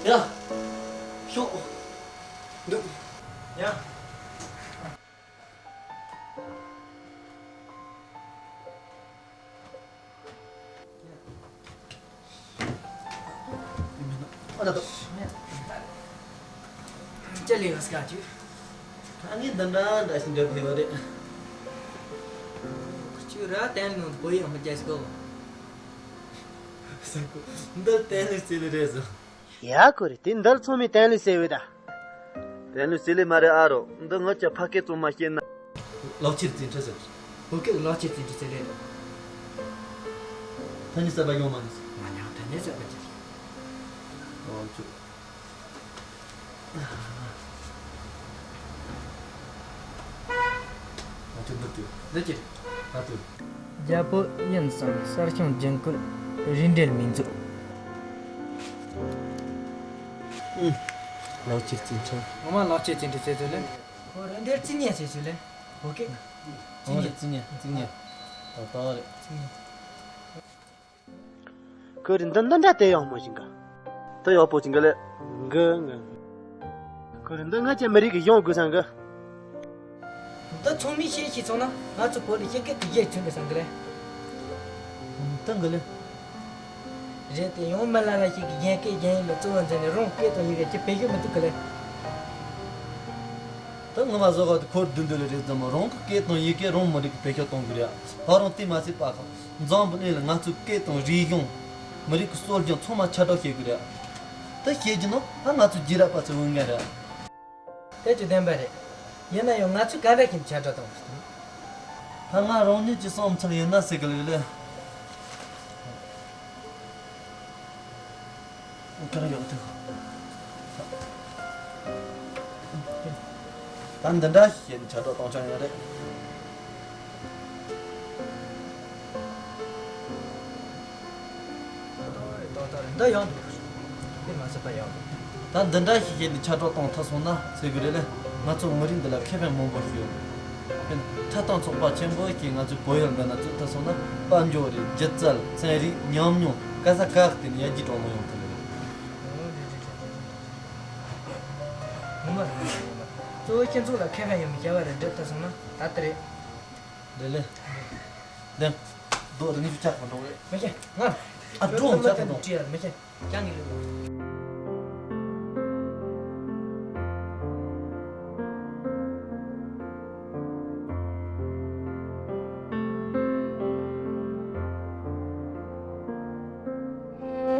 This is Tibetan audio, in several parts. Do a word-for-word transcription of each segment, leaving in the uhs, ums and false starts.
ཡ། ཤོག་འདུག་ཡ། ཅི་ལས་ཡོད་སྐད་ཅིག་ཨ་ནི་འདི་འདྲ་འདྲ་ཞིག་འདྲ་ཕེབས་པ་རེད། ཁྱོད་ར་བསྟན་ལུང་བོད་ཡིག་མི་རྒྱལ་ཞིག་གོ། འདི་བསྟན་ལུང་རྩེ་ལེ་རེད་ཟེར། ཡ་ཁོ་རེ་དེ་འདིར་ཚང་མས་བསྟན་ལུང་ཟེར་བས་ད། བསྟན་ལུང་ཟེར་ལེ་མ་རེད་ཨ་རོ། འདི་ངོ་ཅག་ཕ་སྐད་ཙམ་མ་ཤེས་ན། ལག་ཁྱེར་རྩིས་ཁྲི་ཟེར། བོད་སྐད་ལག་ཁྱེར་རྩིས་ཁྲི་ཟེར་ལེ། ཐ་སྙད་གསར་པ་ཡོང་མ་ནི། མ་ཉང་ཐ་སྙད་གསར་པ་ཅིག་ཨོ་ཅུ། ཨ་ཅུ་འདི་དུས། འདི་ཅི། ཨ་དུས། རྒྱལ་པོ་ཡིན་གསུངས་ནས་གསར་བྱུང་རྒྱུན་བཀོལ་རིགས་འགྲེལ་མིང་མཛོད། ཨུ། ལག་ཁྱེར་རྩིས་ཁྲི། ངོ་མ་ལག་ཁྱེར་རྩིས་ཁྲི་ཟེར་ཚུལ་ལས། ཁོ་རང་འདིར་རྩིས་ཉེས་ཟེར་ཚུལ་ལས། ཨོ་ཀེ། རྩིས་ཉེས། རྩིས་ཉེས། ད་ད་རེད། རྩིས་ཉེས། ཁོ་རེ་འདི་འདི་འདྲ་དེ་ཡག་མོ་ཞིག་ག་དེ་ཡག་པོ་ཞིག་ག་ལེ། གི་གི་ཁོ་རེ་འདི་ང་ཅག་མི་རིགས་ཀྱི་གཞུང་དགོས་སམ་གི་འདི་ཚང་མས་ཤེས་ཤེས་སོང་ན་ང་ཚོ་བོད་ལ་ཤེས་སྐད་དུ་ཡེ་ཆུང་གི་སམ་གི་ལེ། འདི་གི་ལེ། རེད་དེ་ཡང་མི་ལ་ལ་ཞིག་གིས་གཞན་སྐད་གཞན་ཡིག་ལ་གཙོ་བོ་འཛིན་ནས་རང་སྐད་དང་ཡི་གེ་ཅི་བེད་སྤྱོད་མི་ཐུབ་གི་ལེ། ད་ངོ་མ་བཟོ་ག་དེ་ཁོར་བདུན་འདོད་ལ་རེད་ཙམ་མོ་རང་གི་སྐད་དང་ཡི་གེ་རང་མི་རིགས་ཀྱི་བེད་སྤྱོད་གཏོང་དགོས་རེད། ད་རུང་དེ་མ་ཟད་པ་གང་འཛམ་བུ་གླིང་ལ་ང་ཚོའི་སྐད་དང་རིག་གཞུང་མི་རིགས་ཀྱི་སྲོལ་རྒྱུན་ཚང་མ་ཁྱབ་བསྒྲགས་བྱེད་དགོས་རེད། ད་བཤད་རྒྱུ་ནི་ད་ང་ཚོ་རྒྱུད་རབས་པ་ཚོའི་འོས་འགན་རེད། དེ་ཅི་བདེན་པ་རེད། ཡིན་ན་ཡང་ང་ཚོས་ག་འདྲ་བྱས་ནས་ཁྱབ་བསྒྲགས་གཏོང་དགོས་སམ། ད་ང་རང་ཉིད་ཀྱི་བསམ་ཚུལ་ཡིན་ན་ཟེར་གི་ལེ་ལེ། ག་རེ་ཡོད་དེ། ད་འདི་འདྲ་ཞིག་བྱས་ནས་ཁྱབ་བསྒྲགས་གཏོང་ཆོག་ཡོད་རེད། ཏོག་ཏོག་རེད་འདི་ཡག་འདུག་དེ་མ་ཟད་པ་ཡག་འདུག་ད་འདི་འདྲ་ཞིག་བྱས་ནས་ཁྱབ་བསྒྲགས་གཏོང་ཐུབ་སོང་ན་ཟེར་གི་རེད་ལེ། ང་ཚོ་མི་རིགས་འདི་ལ་ཁེ་ཕན་མང་པོ་ཞིག་ཡོད། ཕན་ཐ་དང་ཚོགས་པ་ཆེན་པོ་ཞིག་ང་ཚོའི་བོད་ཡུལ་འདི་ན་བཙུགས་ཐུབ་སོང་ན་དཔལ་འབྱོར་རེད། སྒྱུ་རྩལ། ཚན་རིག་ཉམས་མྱོང་ག་ས་ག་བརྟེན་ནས་ཡར་རྒྱས་འགྲོ་མི་ཡོང་ཐུབ་ལེ། ངོ་མ་རེད། གཙོ་བོ་སྤྱི་ཚོགས་ལ་ཁེ་ཕན་ཡོད་མི་བྱ་བ་རེ་འགྲུབ་ཐུབ་སོང་ན་ད་ལྟ་རེད། རེད་ལེ། ལྡན། རྡོ་རིང་ཞིག་ཆགས་པ་འགྲོ་རེད། མི་ཤེས་ང་། ཨ་འགྲོ་ཆགས་པ་འགྲོ། བྲིས་ཡ་མི་ཤེས་ཀྱང་ངས་ལོས།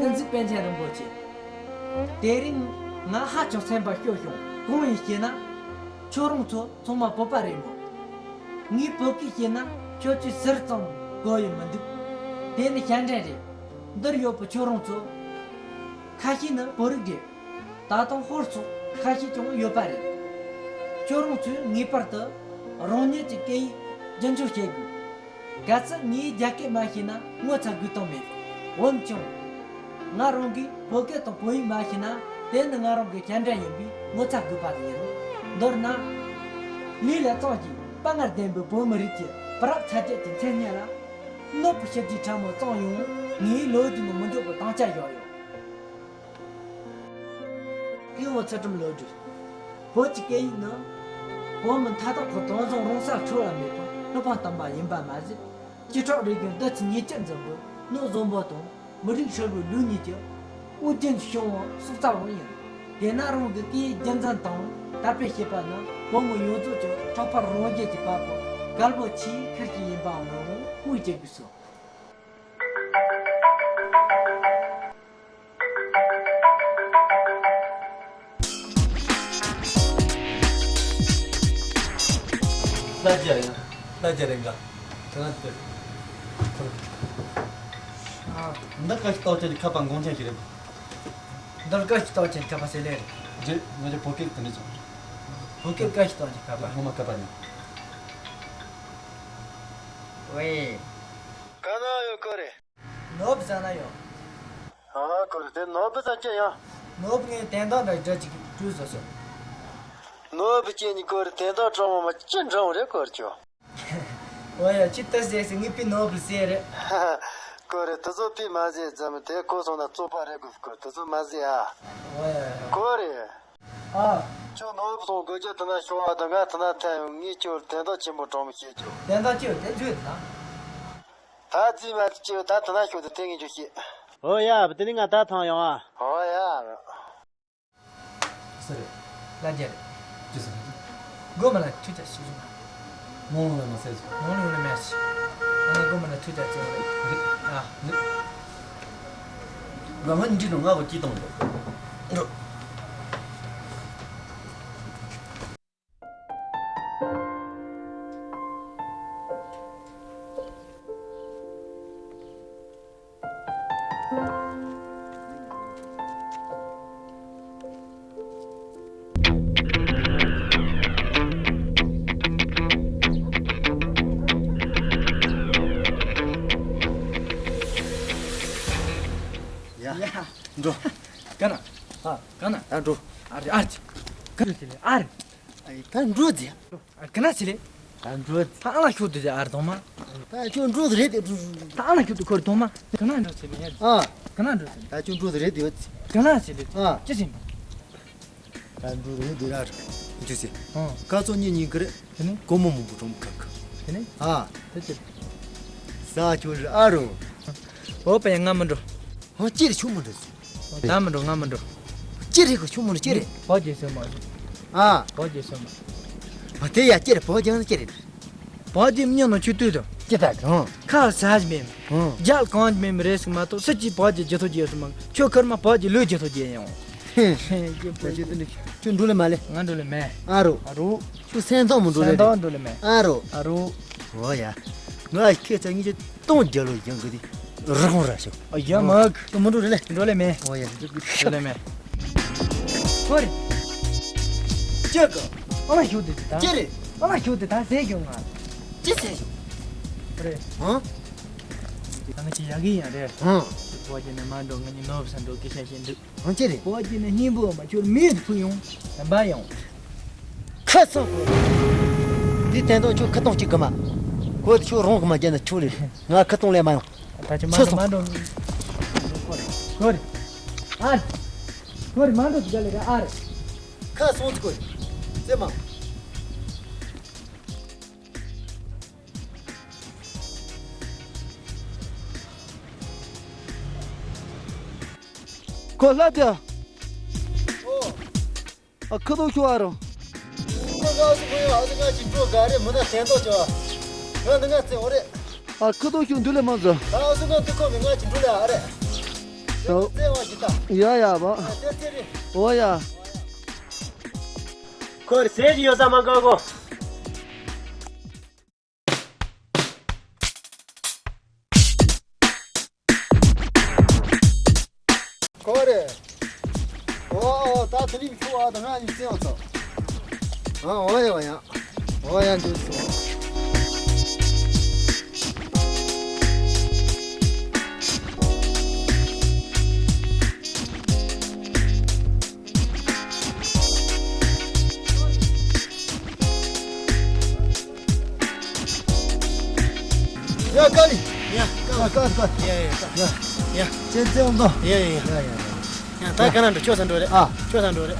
བསྟན་འཛིན་པཎ་ཆེན་རིན་པོ་ཆེ། དེ་རིང་ང་ཧ་ཅང་སེམས་པ་སྐྱོ་བྱུང་། གང་ཡིན་ཞེ་ན། ཁྱོད་རང་ཚོ་ཚང་མ་བོད་པ་རེད་མོད། ངས་བོད་སྐད་བཤད་ན་ཁྱོད་ཚོས་ཟུར་ཙམ་གོ་ཡི་མི་འདུག་དེ་ནི་བྱ་འདྲེན་རེད། འདིར་ཡོད་པའི་ཁྱོད་རང་ཚོ་ཁ་ཤས་ནི་བོད་རིགས་རེད། ད་དུང་ཧོར་སོགས་ཁ་ཤས་ཀྱང་ཡོད་པ་རེད། ཁྱོད་རང་ཚོས་ངེས་པར་དུ་རང་ཉིད་ཀྱི་སྐད་ཡིག་རྒྱུན་འཁྱོངས་བྱེད་དགོས། གལ་སྲིད་ངས་རྒྱ་སྐད་མ་ཤེས་ན་ངོ་ཚ་དགོས་དོན་མེད། འོན་ཀྱང་། ང་རང་གིས་བོད་སྐད་དང་བོད་ཡིག་མ་ཤེས་ན་དེ་ནི་ང་རང་གི་བྱ་འདྲེན་ཡིན་པས་ངོ་ཚ་དགོས་པ་དེ་ཡིན། མདོར་ན། ལུས་ལ་བཅངས་ཤིང་དཔའ་ངར་ལྡན་པའི་བོད་མི་རིགས་ཀྱི་བུ་རབས་ཚ་རྒྱུད་ཀྱི་མཚན་སྙན་ལ། གནོད་པའི་ཞི་རྒྱས་ཕྲ་མོ་བཅངས་ཡོང་ངས་ལོ་རྒྱུས་ནང་མི་འཇོག་པའི་དམ་བཅའ་བཞག་ཡོད། སྐུ་ངོ་ཚུལ་ཁྲིམས་བློ་གྲོས། བོད་ཀྱི་སྐད་ཡིག་ནི། བོད་མི་མཐའ་དག་གི་དོན་བཟང་རང་སར་འཁྲུལ་བ་མེད་པར་སློབ་པ་བཏང་བ་ཡིན་པ་མ་ཟད། བཅུ་ཕྲག་རིག་གཞུང་བདུད་རྩི་ཉིས་བརྒྱ་འཛིན་པའི་ནོར་བཟང་པོ་དང་མི་རིགས་ཧྲིལ་པོའི་ལུགས་གཉིས་ཀྱི་དབུ་རྒྱན་གྱི་ཤོག་བུ་སྲོག་རྩ་བ་ཡིན། དེས་ན་རང་གི་སྐད་ཡིག་རྒྱུན་འཛིན་དང་དར་སྤེལ་བྱེད་པ་ནི་བོད་མི་ཡོངས་རྫོགས་ཀྱི་ཕྲག་པར་རང་རྒྱལ་གྱི་དཔའ་བོ་གལ་པོ་ཆེས་ཁག་ཅིག་ཡིན་པའང་ངོས་བཟུང་དབུས་བྱེད་དགོས་སོ། རྒྱ་རེད་ན། ལ་རྒྱ་རེད་འགའ། དེ་ན་དེ། ཨ། འདི་བཀའ་ཤི་རྟོགས་ཅན་གྱི་ཁ་པར་འགོང་ཆེན་ཞིག་རེད། འདི་བཀའ་ཤི་རྟོགས་ཅན་གྱི་ཁ་པར་སེ་ལེ་རེད། རྗེ་ང་ཚོ་བོད་སྐད་དེ་འདྲ་བྱུང་། བོད་སྐད་བཀའ་ཤི་རྟོགས་ཅན་གྱི་ཁ་པར། ངོ་མ་ཁ་པར་ཉོ། ཝེ། ག་ན་ཡོད་ཀོ་རེད། ནོར་བུ་ཟ་ན་ཡོང་། ཨ་ཀོ་རེ་དེ་ནོར་བུ་ཟ་ཅི་ཡང་། ནོར་བུ་ངའི་དན་ཏོག་འདྲ་འདྲ་ཅིག་བྲུས་བཟོ་སོང་། ནོར་བུ་ཅན་ནི་ཀོ་རེ་དན་ཏོག་གྲོགས་མོ་མ་ཅི་འདྲ་བོ་རེད་ཀོ་རེ་ཁྱོད། ཨོ་ཡ་ཅི་ལྟར་ཟེར་སི་ངའི་པི་ནོར་བུ་ཟེར་རེད། ཀོ་རེ་དེ་ཚོ་པི་མ་ཟེར་ཙམ་དེ་གོ་སོང་ན་བཙོག་པ་རེད་གོ་ཀོ་རེ་དེ་ཚོ་མ་ཟེར་ཨ། ཨོ་ཡ་ཡ། ཀོ་རེ། ཨ། ཁྱོད་ནོར་བུ་སོང་དགོས་ཀྱི་དེ་ན་ཤོག་ཨ་དང་ང་དེ་ན་ཐལ་ཡོང་ངས་ཁྱོད་དན་ཏོག་ཆེན་པོ་གྲོགས་མོ་བྱེད་རྒྱུ། དན་ཏོག་ཅི་ཡོད་དེ་འཛུལ་དང་། ད་རྩིས་མ་ཅི་ད་དེ་ན་ཤོག་དེ་དེ་ངས་ཁྱོད་བཤད། ཨོ་ཡ་དེ་ནི་ང་ད་ཐང་ཡོང་ཨ། ཨོ་ཡ། སི་རེད། ལ་རྒྱ་རེད། ཅི་ཟེར་ན། སྒོ་མ་ལ་ཐུག་ཅག་ཤི་རུང་། མོང་ལ་མ་ཟེར་ཟེར། མོང་ལ་ཡོང་ལ་མེད་ཤི། ང་ལ་སྒོ་མ་ལ་ཐུག་ཅག་ཅེས་རེད། རེད། ཨ། རེད། ང་ང་འདྲི་ནོ་ང་གོ་ཅི་གཏོང་འགྲོ། འགྲོ། ཡ། ཡ། འགྲོ། ག་ན། ཨ། ག་ན། ད་འགྲོ། ཨ་རེ་ཨ་རེ། ག་རེ་ཟེར་ལེ་ཨ་རེ། ཨ་ཡི་ད་འགྲོ་ཟེར། ཨ་ག་ན་ཟེར་ལེ། ད་འགྲོ་ཟེར། ད་ཨ་ལ་ཤོད་དུ་ཟེར་ཨ་རེ་དོ་མ། ད་ཁྱོད་འགྲོ་ཟེར་རེད་དེ་འགྲོ། ད་ཨ་ལ་ཤོད་དུ་ཁོ་རེ་དོ་མ། ག་ན་འགྲོ་ཟེར་ལེ། ཨ། ག་ན་འགྲོ་ཟེར། ད་ཁྱོད་འགྲོ་ཟེར་རེད་དེ་ཡོད། ག་ན་ཟེར་ལེ། ཨ། ཅི་ཟེར། ད་འགྲོ་རེད་འདི་ར། འདི་ཟེར། ཨང་། ཀ་ཙོ་གཉིས་གཉིས་ཀི་རེད། དེ་ནས། སྒོར་མོ་མང་པོ་གྲོངས་ཁག་གི། དེ་ནས། ཨ། དེ་ཅི། ས་ཁྱོད་རི་ཨ་རུ། འོ་པ་ཡ་ང་མི་འགྲོ། ཧོ་ཅི་རེད་ཁྱོད་མི་འགྲོ་ཟེར། ད་མི་འགྲོ་ང་མི་འགྲོ། ཅི་རེད་གི་ཁྱོད་མི་འགྲོ་ཅི་རེད། བོད་ཀྱི་སྲིད་དམག་ཨ། བོད་ཀྱི་སྲིད་དམག་ཨ་དེ་ཡ་ཅི་རེད་བོད་ཀྱི་ཅི་རེད། བོད་ཀྱི་མྱི་ནང་ཆུ་དུས་དང་། ཅི་ད་གང་། ཁ་ཟ་ཞིག་མེད། ཧུང་། རྒྱལ་གང་ཅི་མེད་མི་རེད་ཟིག་མ་གཏོགས་སྲིད་ཀྱི་བོད་ཀྱི་རྒྱུ་ཐོག་རྒྱས་སུ་མ། ཁྱོད་ཁར་མ་བོད་ཀྱི་ལུས་རྒྱུ་ཐོག་རྒྱས་ཡོང་། ཧེ། ཁྱོད་འགྲོ་ལེ་མ་ལེ། ང་འགྲོ་ལེ་མེད། ཨ་རོ། ཨ་རོ། ཁྱོད་སེམས་ཐག་མི་འགྲོ་ལེ་སེམས་ཐག་རེད། འགྲོ་ལེ་མེད། ཨ་རོ། ཨ་རོ། འོ་ཡ། ང་ཁྱེད་ཚ་གཉིས་ཀྱི་སྟོང་རྒྱལ་ལོ་ཡང་གི་དེ་རི་ཁོང་ར་ཤོག་ཨ་ཡ་མ་གི། ཁྱོད་མི་འགྲོ་རེ་ལེ། འགྲོ་ལེ་མེད། ཨོ་ཡ་འགྲོ་གི་འགྲོ་ལེ་མེད། ཧོ་རེ། ཅི་གི། ཨ་ལ་ཤོད་དེ་ད། ཅི་རེད། ཨ་ལ་ཤོད་དེ་ད་ཟས་ཤོག་ང་། ཅི་ཟས་ཤོག་རེད། ཧང་། ད་ང་ཅི་ཡ་གི་ཡང་རེད། ཧང་། བོད་ཀྱི་ནས་མ་འགྲོ་ང་གཉིས་ནོར་བུ་ས་འགྲོ་གི་ཤ་ཤེས་འདུག་ཧང་ཅི་རེད། བོད་ཀྱི་ནས་སྙིང་པོ་མ་ཁྱོད་མིའི་ཕུ་ཡོང་དམ་པ་ཡོང་། ཁ་སང་གོ། འདི་དན་ཏོག་ཁྱོད་ཁ་གཏོང་གཅིག་གི་མ། གོ་དེ་ཁྱོད་རང་གི་མ་རྒྱབ་ན་ཆོག་ལེ། ང་ཁ་གཏོང་ལས་མ་ཡོང་། ད་ཅི་མ་འགྲོ་མ་འགྲོ། ཁོ་རེ། ཨ་རེ། ཁོ་རེ་མ་འགྲོ་ཅི་ག་ལེ་རེ་ཨ་རེ། ཁ་སོང་ཅི་གོ། ཙེ་མ། ཁོ་ལབ་དེ། ཨོ། ཨ་ཁ་ཐོག་ཤོག་ཨ་རོ། ཁོ་ང་སུ་ཁོ་ཡོད་ཨ་ཟི་ང་ཅིག་འགྲོ་ག་རེ་མི་ན་དན་ཏོག་ཅོ། ང་འདི་ང་ཙེ་འོ་རེ། ཨ་ཁ་ཐོག་ཤོག་འདུག་ལེ་མ་ཟོ། ད་ཨ་སུ་ང་འདི་ཁོ་མི་ང་ཅིག་འགྲོ་ལེ་ཨ་རེ། ཨོ། ཙེ་བ་ཞིག་ད། ཡ་ཡ་བ། ཨ་ཙེ་ཙེ་རེ། ཨོ་ཡ། ཁོ་རེ་ཟས་ཀྱི་ཡོད་ས་མ་དགའ་གོ། ཁོ་རེ། ཨོ་ཨོ་ད་དེ་རིང་ཁྱོད་ཨ་ད་ང་ཡིན་ཙེ་ཨོ་ཙོ། ཨ་ཨོ་ཡ་ཨོ་ཡ། ཨོ་ཡ་འདུག་སོང་། ཡ་ཀ་ལི། ཡ་ཀ་ལི། ཀ་ཀ་ཀ། ཡ་ཡ་ཀ། ཡ། ཡ། ཅེ་ཙེ་འོང་དོ། ཡ་ཡ་ཡ། ཡ་ཡ་ཡ། ཡ་ད་ག་ན་འགྲོ་ཁྱོད་ཚ་འགྲོ་རེད། ཨ། ཁྱོད་ཚ་འགྲོ་རེད།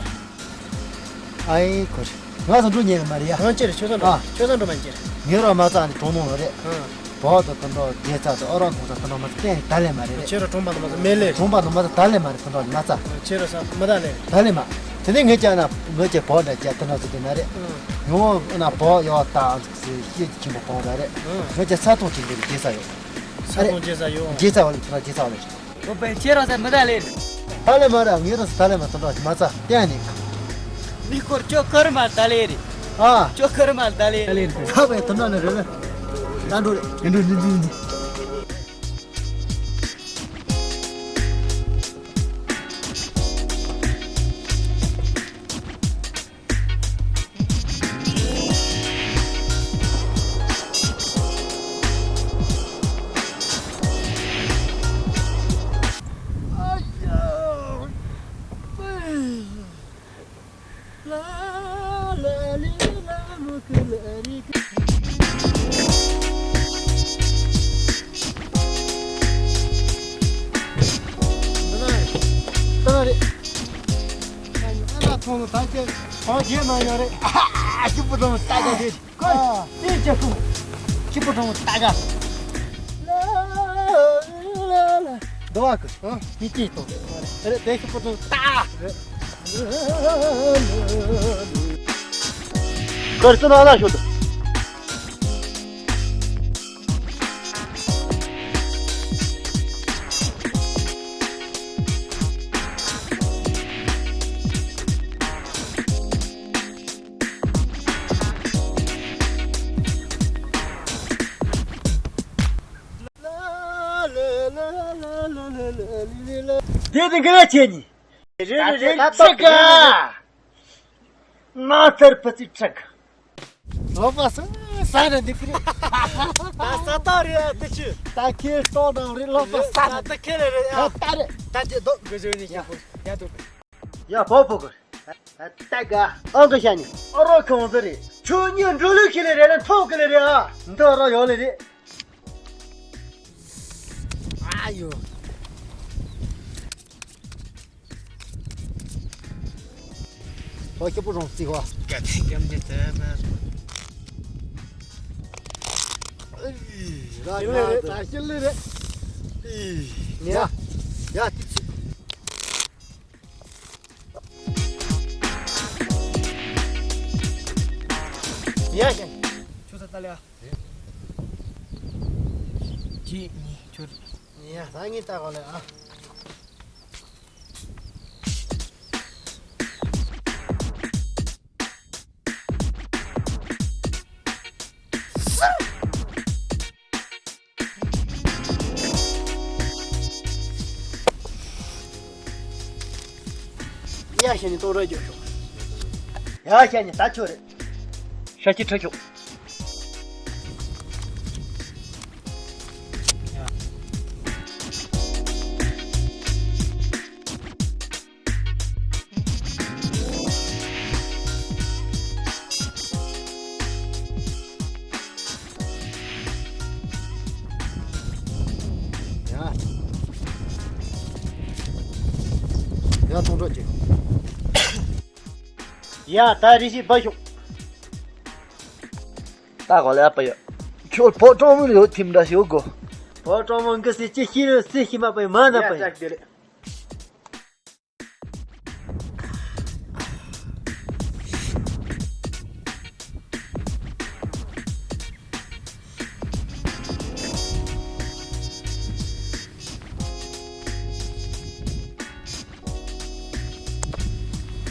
ཨ་ཡེ་ཁོ་རེ། ང་ཚ་འགྲོ་ཉེ་རེད་མ་རེད་ཡ། ང་ཅེ་རེད་ཁྱོད་ཚ་འགྲོ། ཨ། ཁྱོད་ཚ་འགྲོ་མ་ཅེ་རེད། ངེད་རང་མ་ཚ་ནི་གྲོང་ནང་ལ་རེད། ཨ། བོད་དུ་དུ་འགྲོ་རྒྱལ་ཚ་དུ་ཨོ་རང་གོང་ཚ་དུ་འགྲོ་མ་ཚ་གཏན་ནས་ད་ལེ་མ་རེད། ཁྱེད་རང་གྲོང་པ་དུ་མ་ཚ་མེད་ལེ། གྲོང་པ་དུ་མ་ཚ་ད་ལེ་མ་རེད་དུ་འགྲོ་མ་ཚ། ཁྱེད་རང་ས་མི་ད་ལེ་རེད། ད་ལེ་མ། དེ་ནས་ངེད་ཀྱ་ན་ངེད་ཀྱ་བོད་འདྲ་ཀྱ་དུ་འགྲོ་ཚུལ་དེ་མ་རེད། ཡོང་ན་བོད་ཡོད་ད་ཨ་ཚུགས་སི་ཤེད་ཀྱི་ཆེན་པོ་བོད་འདྲ་རེད། ངེད་ཀྱ་ས་ཐོག་ཆེན་པོ་རྒྱལ་ཚ་ཡོད། ས་ཐོག་རྒྱལ་ཚ་ཡོད། རྒྱལ་ཚ་བ་ལ་དུ་འགྲོ་རྒྱལ་ཚ་བ་ལ། ཨོ་པའི་ཁྱེད་རང་ས་མི་ད་ལེ་རེད། ད་ལེ་མ་རེད། ངེད་རང་ས་ད་ལེ་མ་དུ་འགྲོ་མ་ཚ་གཏན་ནས། མི་སྐོར་ཅོ་ཀར་མ་ད་ལེ་རེད། ཨ། ཅོ་ཁར་མ་ལ་ད་ལེ། ད་ལེ། ཁ་བའི་ཐུན་ན་ནི་རེ་རེ། ད་འགྲོ་རེ། འགྲོ་འགྲོ་འགྲོ་འགྲོ། ཨ་ལ་ཐོང་ད་ཀྱེ་གང་བྱེད་མ་ཡོད་རེད། ཨ་ཅི་པུ་ཐོང་ད་ཀྱེ་རེད། ཀོ་ཨ་ཏི་ཅི་ཀུ་ཅི་པུ་ཐོང་ད་ཀྱེ། ལ་ལ་ལ་ལ། འདུག་ག་ཨ་ཡི་ཅི་ཏོ་རེད་དེ་ཅི་པུ་ཐོང་ད། ཀར་ཙི་ན་ལ་ཤོད། དེ་དེ་ག་ལ་བྱེད་ནི། རེ་རེ་རེ་ད་ཚིག་ག་ན་ཚར་ཕ་ཚིག་ཁྲག་ལོག་པ་ས་ས་ར་འདི་ཀི་རེད། ད་ས་ཏོག་རེད་ཨ་ཏི་ཆུ། ད་ཁྱེད་ལྟོགས་དང་རེད་ལོག་པ་ས་ར། ད་ཁྱེད་ལ་རེད་ཨ། ད་ད་རེད། ད་དེ་རྡོ་གི་བཟོས་ནས་ཡ་ཡ་དུ། ཡ་བོ་བོ་གི། ད་ག་ཨང་གི་ཤ་ནི་ཨ་རོ་ཁོང་ཚོ་རེད། ཁྱོད་གཉིས་འགྲོ་ལུགས་ཤིག་ལས་རེད་ལ་ཐོག་གི་ལས་རེད་ཨ། འདི་ཨ་རོ་ཡོད་ལས་རེད། ཨ་ཡོ། ཁོ་སྐྱིད་པོ་རང་རྩིས་བ། ག་དེ་གམ་གྱི་དེ་མ་རེད། ར་ཡོད་རེད་ད་ཤི་ལི་རེད། ཡ་ཡ་ཏི་ཚི། ཡ་ཤ་ཁྱོད་ཚ་ལྟ་ལ་ཡ། གཅིག་གཉིས་ཁྱོད། ཡ་ད་ངས་ལྟ་གོ་ལ་ཨ། ཡ་ཤ་ནི་ཏོག་ར་རྒྱོབ་ཤོག་ཡ་ཤ་ནི་ད་ཁྱོད་རེད། ཤ་ཁྱི་ཁྲ་ཤོག་ཡ་ཐོང་ཁྲོ་ཅིག་ཡ་ད་རི་ཤི་བ་ཤོག་ད་གོ་ལ་ཡ་པ་ཡོད། ཁྱོད་ཕོ་ཀྲོ་མི་ལ་ཡོད་ཐིམ་འདྲ་ཞིག་གོ་ཕོ་ཀྲོ་མི་འགི་སི་ཅི་ཤི་རུ་སི་ཤི་མ་པའི་མ་ན་པ་ཡ།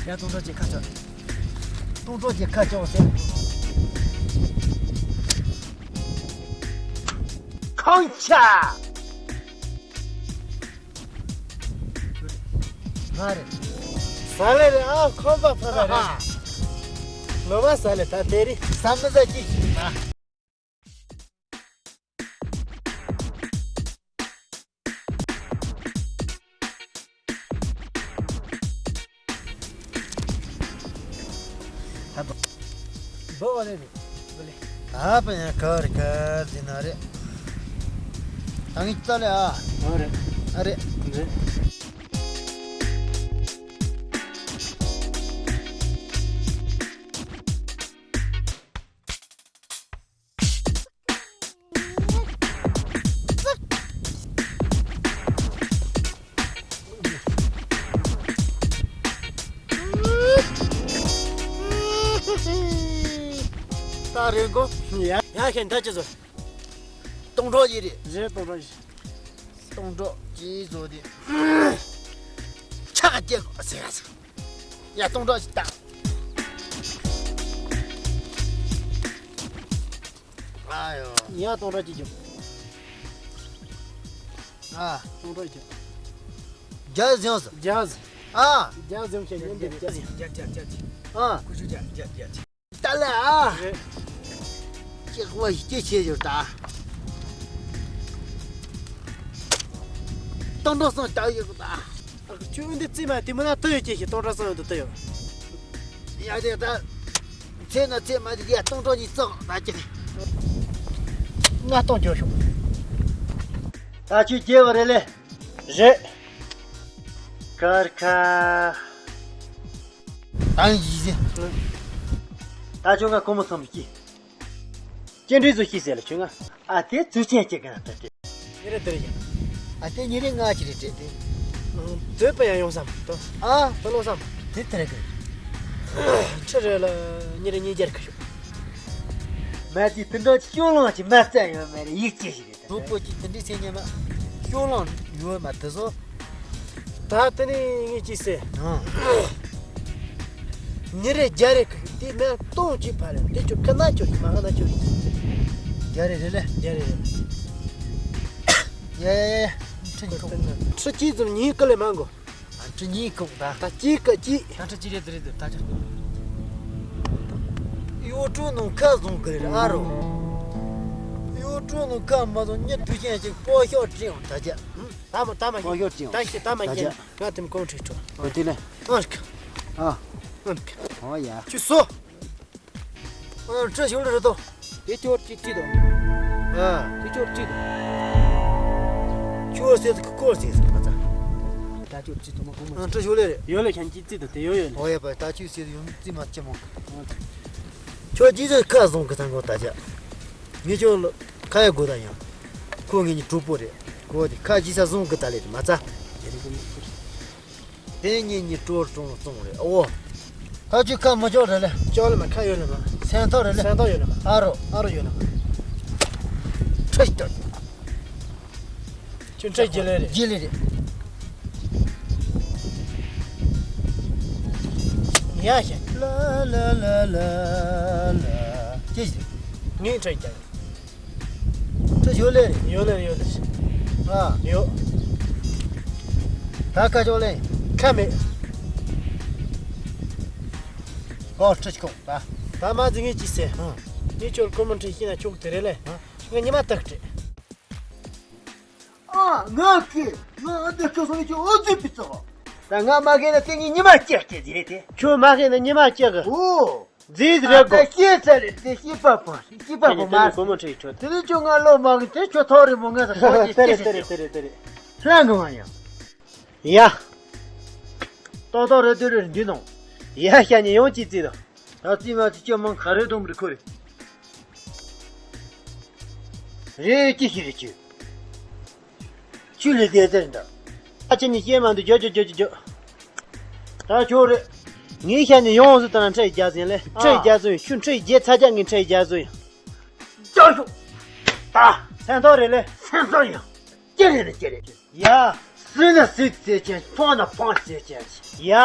ཡ་སྟོང་ཕྲག་གཅིག་ཁ་ཆག་སྟོང་ཕྲག་གཅིག་ཁ་ཆག་ཟེར། ཁང་ཆ། ང་རེད། ཟ་ལེ་རེད་ཨ་ཁོམ་པ་ཕ་ར་རེད། ལོ་མ་ཟ་ལེ་ད་དེ་རི་ཟ་མི་ཟ་ཅི་ཞིག་ན། ད་བོ་བོ་ལེ་རེད་བོ་ལེ། ད་པ་ཡང་ག་རེ་ག་ཟིན་ན་རེད། ད་ངས་ཅི་ལ་ཨ། ཨ་རེད། ཨ་རེད། རེད། ད་རེད་གོ་ཡ། ཡ་ཁྱེད་ད་ཅི་བཟོ། སྟོང་ཕྲག་གཅིག་རེད། རེད་སྟོང་ཕྲག་གཅིག་སྟོང་ཕྲག་གཅིག་བཟོ་དེ། ཆག་སྐྱེ་གོ་ཟེར་ཡ་ཟེར། ཡ་སྟོང་ཕྲག་གཅིག་བཏང་། ཨ་ཡོ། ཡ་སྟོང་ཕྲག་གཅིག་རྒྱོབ། ཨ། སྟོང་ཕྲག་གཅིག་རྒྱ་ཟིང་སོ། རྒྱ་ཟིང་། ཨ། རྒྱ་ཟིང་བྱས་ཉོན་འདི་རྒྱ་ཟིང་། རྒྱ་རྒྱ་རྒྱ་རྒྱ། ཨ། ཀུ་ཤུ་རྒྱ་རྒྱ་རྒྱ། ད་ལ་ཨ། རེད། ཅིག་བ་ཞིག་ཅི་བྱེད་ཡོད་ད། སྟོང་ཕྲག་སོང་ད་ཡོད་ད། ཁྱོད་འདི་རྩིས་མ་དེ་མིན་ན་ལྟོས་ཡོད་ཀྱི་ཞིག་སྟོང་ཕྲག་སོང་ཡོད་དུ་ལྟོས་ཡོད། ཡ་དེ་ད། ཚེ་ན་ཚེ་མ་དེ་ཡ་སྟོང་ཕྲག་གཉིས་བཙོག་ད་ཅིག་ང་སྟོང་འགྱོ་ཤོག་ད་ཁྱོད་རྒྱལ་བ་རེད་ལེ། རེད། ཀར་ཁ། ད་ཡིན་ཟེ། ད་ཁྱོད་ང་ཁོ་མོ་ཚང་མ་སྐྱིད། སྐྱེ་འདྲེ་ཚོ་ཤི་ཟེར་ལ་ཁྱོད་ང་ཨ་དེ་ཚུལ་ཆེན་སྐྱེ་ག་ན་ད་དེ། ཉེ་རེ་དེར་ཡིན། ཨ་དེ་ཉེ་རེ་ང་ཅི་རེ་དྲེད་དེ། དོད་པ་ཡང་ཡོང་བསམ་དོ། ཨ་ཕ་ལོ་བསམ། དེ་དེ་རེ་གི། ཁྲི་རེ་ལ་ཉེ་རེ་ཉེ་རྒྱར་ཁ་ཤོག་མ་དེ་དེ་འདྲ་ཤོག་ལོང་ཅི་མ་རྩ་ཡོད་མ་རེད་ཡིག་ཅི་ཞིག་རེད། གྲོགས་པོ་གཅིག་དེ་འདྲའི་སེམས་ཉེས་མ། སྐྱོ་ལང་ཡོད་མ་དེ་ཚོ། ད་དེ་ནས་ངས་ཅི་ཟེར། ཨང་། ཉིན་རེ་བརྒྱ་རེ་གི་དེ་མིན་སྟོང་གཅིག་ཕ་རེ་དེ་ཁྱོད་ཁ་ན་ཁྱོད་ཡིན་མ་ཁ་ན་ཁྱོད་ཡིན། བརྒྱ་རེ་རེད་ལེ། བརྒྱ་རེ་རེད། ཡ་ཡ་ཡ། ཁྲི་ཉིས་ཁུག་ཁྲི་གཅིག་ཙམ་ཉིན་ཀ་ལས་མང་གོ། ཨ་ཁྲི་གཉིས་ཁུག་ད། ད་གཅིག་ཀ་གཅིག་ད་ཁྲི་གཅིག་རེད་དེ་རེད་དེ་ད་ཆ། གཡོ་གྲོགས་ནང་ཁ་བཟུང་གི་རེད་ཨ་རོ། གཡོ་གྲོགས་ནང་ཁ་མ་བཟུང་མྱི་དུས་ཆེན་གཅིག་སྤོ་ཤོག་དྲིན་འོང་ད་ཆ། ད་མ་ད་མ་ཤེས་སྤོ་ཤོག་དྲིན་འོང་ད་ཤེས་ད་མ་ད་ཤེས་ཆ། ང་དེ་མ་གོང་ཁྲིག་ཁྲོ། འོ་དེ་ལས། ཨ་རིག་ཨ། ཨ་རིག་འོ་ཡ། ཁྱོད་སོ། ཨ་ཁྲི་ཞུ་ལ་རེད་དོ། དེ་ཅོར་གཅིག་གཅིག་དང་། ཨ། དེ་ཅོར་གཅིག་དང་། ཁྱོད་སེ་ཁོ་སེ་མ་ཚ། ད་ཅོར་གཅིག་དང་མ་གོང་མ། ཨ་ཁྲི་ཞུ་ལེ་རེད། ཡོད་ལེ་ཁྱེད་ཀྱིས་རྩིས་དང་དེ་ཡོད་ཡོད་ལེ། ཨོ་ཡ་པ་ད་ཁྱོད་སེ་ཡོང་རྩིས་མ་ཅི་མོ། ཁྱོད་ཀྱིས་སེ་ཁ་བཟུང་གི་ཚང་གོ་ད་ཅ། ངས་ཁྱོད་ལ་ཁ་ཡ་དགོས་ད་ཡང་། ཁོ་ངེད་གཉིས་གྲོགས་པོ་རེད། ཁོ་དེ་ཁ་ཅི་ས་བཟུང་གི་ད་ལེ་མ་ཚ། དེ་ནས་ཉིན་གཉིས་སྤྲོ་སྤྲོ་བཙོང་རེད་ཨོ། ད་ཁྱོད་ཁ་མི་ལྕོག་རེད་ལེ། ལྕོག་ལེ་མ་ཁ་ཡོད་ལེ་མ། སེམས་ཐག་རེད་ལེ། སེམས་ཐག་ཡོད་ལེ་མ། ཨ་རོ། ཨ་རོ་ཡོད་ལེ་མ། ཁྲི་ཞིག་ཏོ། ཁྱོད་ཁྲི་རྒྱལ་ལེ་རེད། རྒྱལ་ལེ་རེད། ཡ་ཤ། ལ་ལ་ལ་ལ་ལ། ཅི་ཞིག་ངའི་ཁྲི་རྒྱལ། ཁྲི་ཞོ་ལེ། ཡོད་ལེ་ཡོད་ལེ། ཨ། ཡོད། ད་ཁ་ཅོག་ལེ། ཁ་མེད། ཨོ་ཁྲི་ཁོ་ད། ད་མ་ཟིན་ངས་ཅི་ཟེར། ཨ། ངས་ཁྱོད་ཀོ་མོ་ཁྲི་ཤི་ན་ཆོག་དེ་རེད་ལེ། ཨ། ངས་ཉི་མ་དག་ཁྲི། ཨ་ང་ཁི། ང་ཨ་འདི་ཁ་སོང་ནས་ཁྱོད་ཨོ་ཙི་པི་ཙོ། ད་ང་མ་ཁེ་ན་དེ་ངས་ཉི་མ་སྐྱེ་སྐྱེ་ཟིན་རེད་དེ། ཁྱོད་མ་ཁེ་ན་ཉི་མ་སྐྱེ་གི། ཨོ། རྫིས་རེད་གོ། ད་ཤེས་ཚར་རེད་དེ་ཤེས་པ་པོ་ཤེས་པ་པོ་མ། ཁོ་མོ་ཁྲིད་ཆོད། དེ་ནས་ཁྱོད་ང་བློ་མ་གི་དེ་ཁྱོད་ཐོག་རེད་མོ་ང་ཚོ་ཐོག་གི་དེ་རེད་དེ་རེད་དེ་རེད་དེ་རེད། ལྷང་གི་མ་ཡང་། ཡ། ཏོག་ཏོག་རེད་དེ་རེད་འདི་ནང་། ཡ་ཤ་ཉེ་ཡོང་ཅི་རྩིས་དང་། ད་རྩིས་མ་རྩིས་ཁྱོད་མང་ག་རེ་གཏོང་གི་རེད་ཁོ་རེད། རེད་ཅི་ཞིག་རེད་ཁྱོད། ཆུ་ལས་དེ་ཟེར་འདྲ། ཨ་ཅེ་ནི་སྐྱེས་མ་འདུག་རྒྱོ་རྒྱོ་རྒྱོ་རྒྱོ་རྒྱོ། ད་ཁྱོད་རེད། ངའི་ཤ་ནི་ཡོངས་སུ་དང་ཁྲི་རྒྱ་ཟིན་ལེ། ཁྲི་རྒྱ་ཟིན་ཡོད་ཁྱོད་ཁྲི་རྒྱ་ཚ་རྒྱ་ངའི་ཁྲི་རྒྱ་ཟིན་ཡོད། རྒྱ་ཤོག་ད་སེམས་ཐོག་རེད་ལེ། སེམས་ཐོག་ཡང་ཅི་རེད་ལེ་ཅི་རེད། ཡ། སྲིད་ན་སྲིད་ཟེར་ཅན་ཕོངས་ན་ཕོངས་ཟེར་ཅན། ཡ།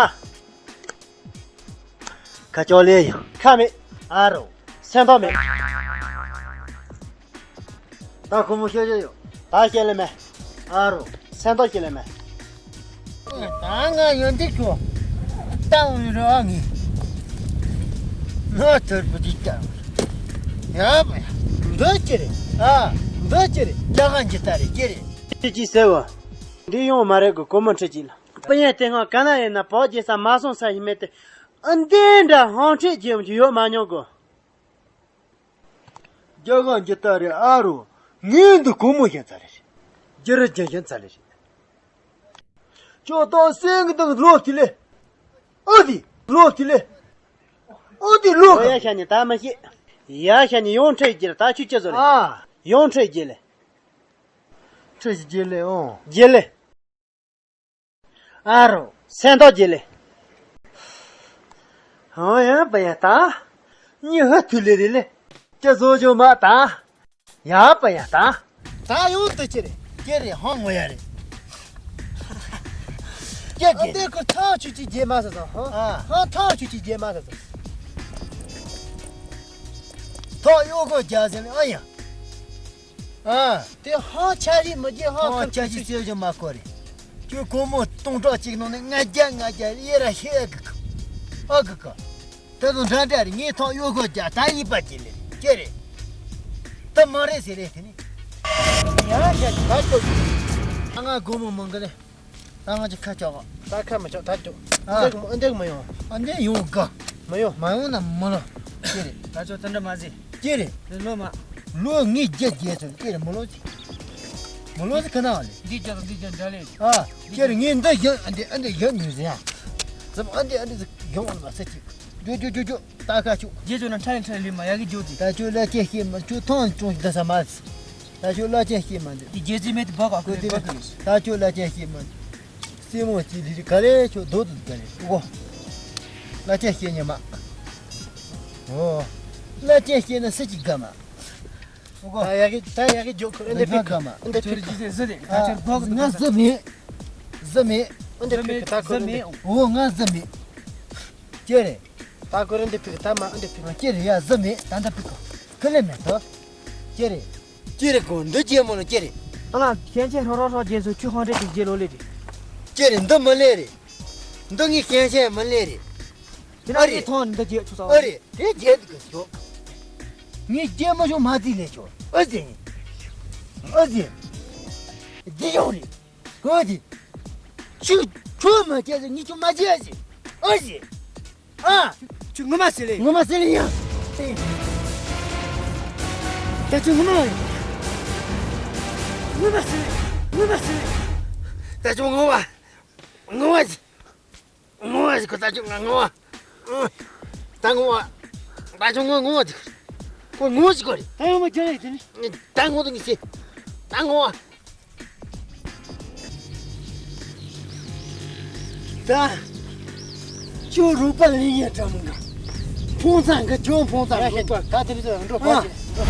ཁ་ཅོག་ལེ་ཡང་ཁ་མེད། ཨ་རོ། སེམས་ཐོག་མེད། ད་ཁོ་མོ་ཤོད་ཤོད་ཡོད། ད་ཤེས་ལེ་མེད། ཨ་རོ། སེམས་ཐོག་ཤེས་ལེ་མེད། ད་ང་ཡོན་ཏིག་ཁྱོ། ཏང་ཡོད་རོགས་ངི། ང་ཐར་པོ་ཅིག་ཀྱང་། ཡ་བ་ཡ། འདི་ཅི་རེད། ཨ། འདི་ཅི་རེད། རྒྱ་གང་གི་ལྟ་རེད་ཅི་རེད། ཅི་ཅི་ཟེར་བ། འདི་ཡོང་མ་རེད་གི་ཁོ་མོ་ཁྲི་ཅིག་ལ། སྤུན་ཡ་དེ་སྔ་ག་ན་ཡིན་ན་བག་རྒྱས་ས་མ་སོང་ས་ཡིན་མེད་དེ། ཨ་འདི་འདྲ་ཧོང་ཁྲིད་རྒྱུ་ཡོད་མ་མྱོང་གི། རྒྱ་གང་གི་ལྟ་རེད་ཨ་རོ། ངས་འདི་ཁོ་མོ་ཞན་ཚ་རེད། རྒྱུ་རུ་རྒྱུ་ཞན་ཚ་ལེ་རེད། ཅོ་ཏོ་སེང་གི་དང་ལོ་ཐི་ལེ། ཨོ་དི་ལོ་ཐི་ལེ། ཨོ་དི་ལོ་ཨོ་ཡ་ཤ་ནི་ད་མ་ཤེས། ཡ་ཤ་ནི་ཡོང་ཁྲི་རྒྱལ་ད་ཆུ་ཅི་ཟོ་ལེ། ཨ། ཡོང་ཁྲི་རྒྱལ་ལེ། ཁྲི་རྒྱལ་ལེ་ཨོ། རྒྱལ་ལེ། ཨ་རོ། སེམས་ཐག་རྒྱལ་ལེ། ཨོ་ཡ་པ་ཡ་ད། ཉི་ཧ་ཐུ་ལེ་རེ་ལེ། ཅི་བཟོ་བྱོ་མ་ད། ཡ་པ་ཡ་ད། ད་ཡོང་དུ་ཅི་རེད། ཅི་རེད་ཧང་ངོ་ཡ་རེད། ཅི་ཨ་ཅི། དེ་ཁོ་ཐག་ཆུ་ཅི་རྒྱལ་མ་ས་ས་ཧང་། ཨ། ཧང་ཐག་ཆུ་ཅི་རྒྱལ་མ་ས་ས། ཐོག་གཡོ་གོ་རྒྱ་ཟེར་ཨ་ཡ། ཨ། དེ་ཧང་ཆ་ཞིག་མི་རྒྱལ་ཧང་ཧང་ཁུར་ཆ་ཞིག་ཁུར་ཚོད་ཀྱང་མ་གོ་རེད། ཁྱོད་སྒོར་མོ་སྟོང་ཕྲག་གཅིག་ནང་ནས་ལྔ་བརྒྱ་ལྔ་བརྒྱ་ཡེ་ར་ཤེས་ཨ་གི་གི། ཨ་གི་གི། ད་དུང་འདྲ་འདྲ་རེད། ངས་ཐོག་གཡོ་སྒོ་རྒྱག་ད་གཉིས་པ་གཅིག་ལས་ཅི་རེད། ད་མ་རེད་ཟེར་རེད་དེ་ནི། ཡང་ཞག་ག་ལྟོ། ང་སྒོར་མོ་མང་གི་ལས། ད་ང་ཅིག་ཁ་ཆག་ག་ད་ཁ་མི་ཆག་ད་ཅོ། ཨ། འདེགས་མ་འདེགས་མ་ཡོང་། ཨ་འདེགས་ཡོང་ག་མ་ཡོང་། མ་ཡོང་ན་མ་ལོ། ཅི་རེད། ད་ཅོ་དེ་འདྲ་མ་ཟེར། ཅི་རེད། ལོ་མ། ལོ་ངས་རྒྱ་རྒྱས་ཚོད་ཅི་རེད་མ་ལོ་ཅི། མ་ལོ་ཅི་ཁ་ན་ལེ། འདི་རྒྱ་དང་འདི་རྒྱ་འདྲ་ལེ། ཨ། ཅི་རེད་ངས་འདི་ཡོད་ཨ་འདི་ཨ་འདི་ཡོད་ཉོས་ཟེར་ཡ། ཟབ་ཨ་འདི་ཨ་འདི་ཟིག་ཡོང་བ་ལ་ས་ཅིག་ཇོ་ཇོ་ཇོ་ཇོ། ད་ཁ་ཆུ། རྗེས་ཚོ་ན་ཁྲ་ཡིན་ཁྲ་ཡིན་ལུས་མ་ཡག་གི་ཇོ་ཅི། ད་ཆུ་ལ་ཅེ་ཤེས་མ་ཆུ་ཐོང་ཅུང་ཞིག་ད་ས་མ་ཟི། ད་ཆུ་ལ་ཅེ་ཤེས་མ་འདི། དེ་རྗེས་ཚོད་མེད་དུ་བག་ག་ཁོ་དེ་བག་གི་ཡོད། ད་ཆུ་ལ་ཅེ་ཤེས་མ་འདི། སྲིན་མོ་ཅི་ལི་རི་ག་རེ་ཆུ་རྡོ་དུ་ག་རེ་ཨོ། ལ་ཅེ་ཤེས་ཉེ་མ། ཨོ། ལ་ཅེ་ཤེས་ན་སི་ཅི་ག་མ། ཨོ། ད་ཡག་གི་ད་ཡག་གི་ཇོ་ཁོ་ཨ་འདི་ཕི་ག་མ། ཨ་འདི་ཕི་ག་ཁྱོད་ཀྱི་ཟི་ཟི་རེད། ད་ཁྱོད་བག་གི་ང་ཟི་མེད། ཟི་མེད། ཨ་འདི་ཕི་ག་ད་ཁོ་ཨ་འདི། ཨོ་ང་ཟི་མེད། ཅི་རེད། ད་ཁོ་རང་འདི་ཕི་ག་ད་མ་ཨ་འདི་ཕི་ག་ཅི་རེད་ཡ་ཟི་མེད་ད་འདི་ཕི་ག་ཁི་ལེ་མེད་དོ། ཅི་རེད། ཅི་རེད་གོ་འདི་ཅི་མོ་ལ་ཅི་རེད། ཨ་ལ་ཞན་ཆེན་ཧྲོ་ཧྲོ་ཧྲོ་རྗེས་སུ་ཆུ་ཧོང་རེད་ཅིག་རྗེས་ལོ་ལེ་རེད། ཅི་རེད་འདི་མི་ལེ་རེད། འདི་ངའི་ཞན་ཆེན་མི་ལེ་རེད། དེ་ཨ་ནང་རེད། ངས་ཐོང་འདི་རྗེས་ཆུ་ཚ་བ་ཨ་རེད་དེ་རྗེས་འདི་ག་ཆོ། ངས་རྗེས་མ་ཆུ་མ་རྩིས་ལེ་ཆོ་ཨ་ཟེ་ནི། ཨ་ཟེ། འདི་ཡོང་རེད། གོ་དེ། ཆུ་ཆུ་མ་སྐྱེས་ཟེར་ངས་ཆུ་མ་སྐྱེས་ཟེར། ཨ་ཟེར། ཨ། ཆུ་ངོ་མ་ཟེར་ལེ། ངོ་མ་ཟེར་ལེ་ཡ། ད་ཆུ་ངོ་མ། ངོ་མ་ཟེར་ལེ། ངོ་མ་ཟེར་ལེ། ད་ཆུ་ངོ་མ། ངོ་མ་ཟེར། ངོ་བ་ཞིག་གོ་ད་ཅུང་ང་ངོ་བ། ད་ངོ་བ། ད་ཅུང་ངོ་ངོ་བ་ཅིག་ཁོ་ངོ་ཞིག་གོ་རེད། ད་ཡོང་མ་རྒྱ་ཡིན་དེ་ནི། ད་ངོ་དང་གི་སེ། ད་ངོ་བ། ད། ཁྱོད་རོགས་པ་ལེན་ཡ་འདྲ་མི་འགའ། ཕོང་ཚང་གི་ཁྱོད་ཕོང་ཚང་རོགས་པ། ད་དེ་ནི་འགྲོ་པ་ཅི། ཨ།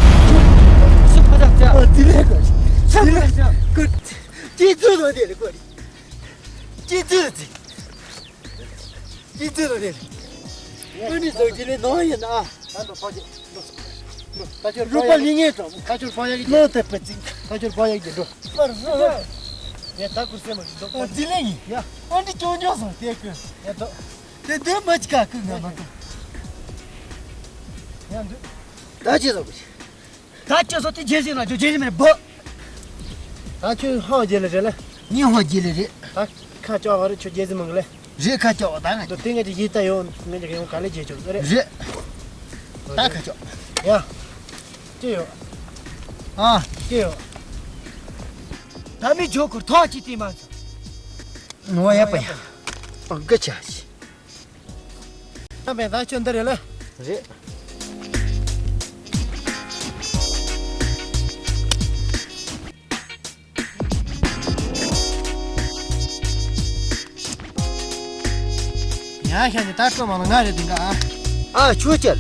ཤི་ཁོ་ཚང་ཅག་ཨ་དེ་ལས་གོ། ཤ་ཁོ་ཚང་ཅག་ཁོ། ཅི་ཚོད་ལོ་དེ་ལས་གོ་རེད། ཅི་ཚོད་ཅི། ཅི་ཚོད་རེད། ཀུན་ནི་བཟོ་གི་ལས་ནོར་ཡིན་ཨ། ད་འགྲོ་ཕོ་རྒྱས། འགྲོ། ད་ཁྱོད་རུ་པ་ལི་ངེས་དང་། ད་ཁྱོད་ཕོ་ཡག་གི་ལོ་དེ་པ་ཙིག་ད་ཁྱོད་ཕོ་ཡག་གི་འགྲོ། པར་རུ། ཡ་ད་ཀུར་སེ་མ་ཞིག་འགྲོ། ཨ་ཙི་ལེ་ཡིན། ཡ། ཨ་འདི་ཅོང་ཅོང་སོང་དེ་ཀུན། ཡ་ད། དེ་དོན་མ་ཅི་ཀ་ཀུན་ང་མ་ཏོ། ཡ་འདི། ད་ཅི་བཟོ་གི། ད་ཁྱོད་ཚོ་དེ་རྗེས་ཟིན་ལ་ཁྱོད་རྗེས་ཟིན་མེད་པོ། ད་ཁྱོད་ཧང་རྗེས་ལ་རེད་ལ། ངས་ཧང་རྗེས་ལ་རེད། ད་ཁ་ལྕོག་ག་རེད་ཁྱོད་རྗེས་ཟིན་མང་གི་ལ། རེད་ཁ་ལྕོག་ད་ང་། ད་དེ་ངས་ཀྱི་ཡིད་ད་ཡོང་ངས་ཀྱི་ཡོང་ག་ལེ་རྗེས་ཆོག་རེད། རེད། ད་ཁ་ལྕོག་ཡ། ཅི་ཡོད། ཨ། ཅི་ཡོད། ད་མི་ཇོ་ཁུར་ཐོག་ཅི་དེ་མ་ཚོ། ངོ་ཡ་པ་ཡ། ཨ་ག་ཆ་ཞིག་ད་བས་ད་ཁྱོད་འདི་རེད་ལ། རེད། ཡང་ཤ་ཉེ་ད་སྤྲོ་མང་ལ་ང་རེད་དེ་འགའ་ཨ། ཨ་ཆོས་ཅན།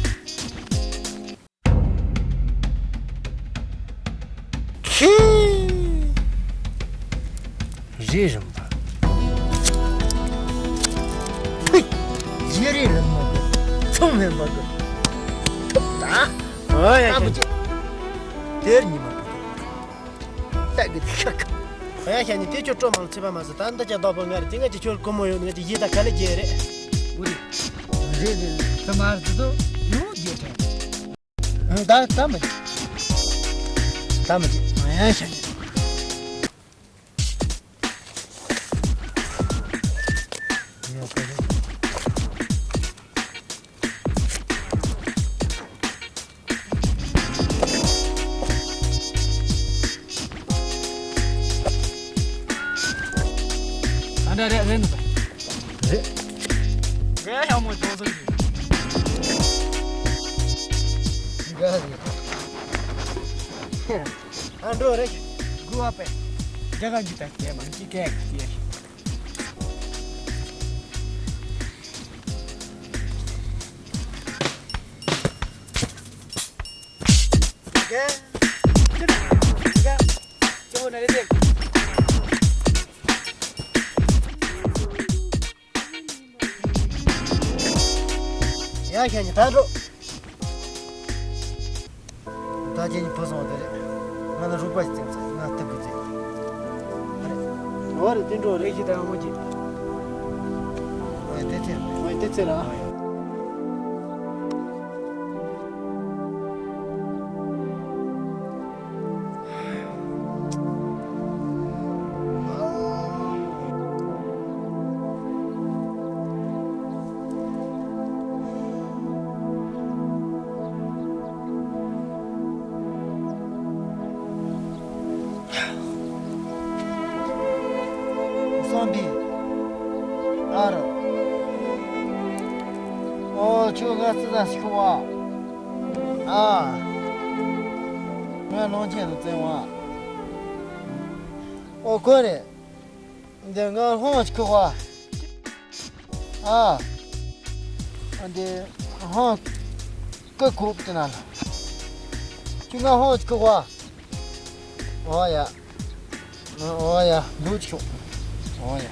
ཁྱི། རི་རིམ་པ། ཧུད། རྗེ་རི་རིམ་མ་གི་ཚོང་མེན་པ་གི་ཐུབ་ད། ཨོ་ཡ་ཨ་མོ་ཅེ། དེར་ཉི་མ་གི་ཏག་གི་ཁ་ཁ། ཨོ་ཡ་ཤ་ཉེ་དེ་ཁྱོད་སྤྲོ་མང་ལ་ཚེ་པ་མ་ཟད་ད་འདི་ཅག་བདག་པོ་ང་རེད་དེ་ང་ཅི་ཁྱོད་ཀོ་མོ་ཡོད་ང་ཅི་ཡེ་ད་ག་ལེ་རྒྱལ་རེད། འུ་རེད། རེད་རེད་རེད། ད་མ་རེད་དོ་ཡོང་རྒྱལ་དྲན། ད་ད་མི་འགྲིག་ད་མི་འགྲིག་ཨ་ཡ་ཤ་ཉེ། ད་འདྲ་རེད་རེད་འདུག་རེད། འགའ་ཡག་མོ་ཅོག་ཙམ་རེད། འགའ་རེད། ཨ་འགྲོ་རེད། དགུ་བ་པས། རྒྱ་གར་གྱི་ད་སྐད་མ་གི་སྐད་ཀྱི་སྐད། རྒྱ། རྒྱ། ཅོག་ན་རེད་དེ། ཡ་ཤ་ཉེ་ད་འགྲོ། ད་ཁྱེད་གཉིས་བུད་སོང་བ་དེ་རེད། ང་ལ་རོགས་པ་ཞིག་བཙལ་ཚར། ང་སྟབས་ཀྱིས་བཙལ། ཨ་རེ། འོ་རེད། དེ་འགྲོ་རེད། ཀྱི་དང་མོ་ཀྱི། ཨེ་དེ་ཚེ། ཨེ་དེ་ཚེ་ར། བསམ་པའི། ཨ་རོ། ཨོ་ཁྱོད་ང་ཙི་ཙ་ཞིག་ཁུ་བ། ཨ། ང་ལོངས་ཆེན་དུ་བཙན་བ། ཨོ་ཁོ་རེད། འདི་ང་ཧོང་ཅི་ཁུག་བ། ཨ། འདི་ཧོང་ཀི་ཁུག་དེ་ན་ལ། ཁྱོད་ང་ཧོང་ཅི་ཁུག་བ། ཨོ་ཡ། ཨོ་ཡ། འདུག་ཆོག་ཨོ་ཡ།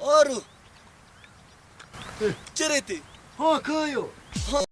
ཨ་རུ། ཅི་རེད་དེ། ཧོ་ཁོ་ཡོ། ཧོ།